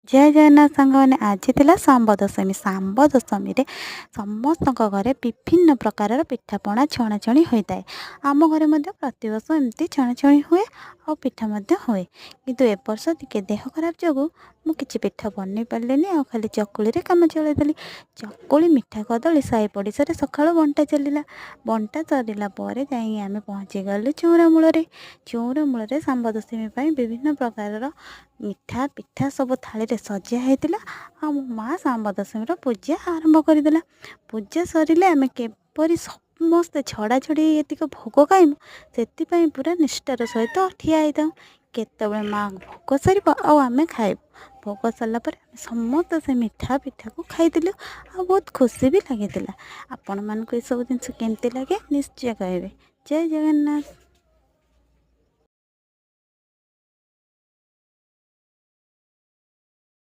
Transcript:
ଜୟ ଜଗନ୍ନାଥ ସାଙ୍ଗମାନେ। ଆଜି ଥିଲା ଶାମ୍ବ ଦଶମୀ। ଶାମ୍ବ ଦଶମୀରେ ସମସ୍ତଙ୍କ ଘରେ ବିଭିନ୍ନ ପ୍ରକାରର ପିଠାପଣା, ଛଣାଛଣି ହୋଇଥାଏ। ଆମ ଘରେ ମଧ୍ୟ ପ୍ରତିବର୍ଷ ଏମିତି ଛଣାଛଣି ହୁଏ ଆଉ ପିଠା ମଧ୍ୟ ହୁଏ। କିନ୍ତୁ ଏ ବର୍ଷ ଟିକେ ଦେହ ଖରାପ ଯୋଗୁଁ ମୁଁ କିଛି ପିଠା ବନେଇ ପାରିଲିନି ଆଉ ଖାଲି ଚକୁଳିରେ କାମ ଚଳେଇଦେଲି। ଚକୁଳି, ମିଠା କଦଳୀ ସାହି ପଡ଼ିଶାରେ ସକାଳୁ ବଣ୍ଟା ଚାଲିଲା। ବଣ୍ଟା ସରିଲା ପରେ ଯାଇ ଆମେ ପହଞ୍ଚିଗଲୁ ଚଉରା ମୂଳରେ। ଚଉରା ମୂଳରେ ଶାମ୍ବ ଦଶମୀ ପାଇଁ ବିଭିନ୍ନ ପ୍ରକାରର ମିଠା, ପିଠା ସବୁ ଥାଳିରେ ସଜା ହେଇଥିଲା ଆଉ ମୋ ମା' ଶାମ୍ବ ଦଶମୀର ପୂଜା ଆରମ୍ଭ କରିଦେଲା। ପୂଜା ସରିଲେ ଆମେ କିପରି ସମସ୍ତେ ଛଡ଼ା ଛଡ଼ି ହେଇ ଏତିକ ଭୋଗ ଖାଇମୁ, ସେଥିପାଇଁ ପୁରା ନିଷ୍ଠାର ସହିତ ଠିଆ ହେଇଥାଉ, କେତେବେଳେ ମା' ଭୋଗ ସାରିବ ଆଉ ଆମେ ଖାଇବୁ। ଭୋଗ ସରିଲା ପରେ ଆମେ ସମସ୍ତେ ସେ ମିଠା ପିଠାକୁ ଖାଇଥିଲୁ ଆଉ ବହୁତ ଖୁସି ବି ଲାଗିଥିଲା। ଆପଣମାନଙ୍କୁ ଏସବୁ ଜିନିଷ କେମିତି ଲାଗେ, ନିଶ୍ଚୟ କହିବେ। ଜୟ ଜଗନ୍ନାଥ।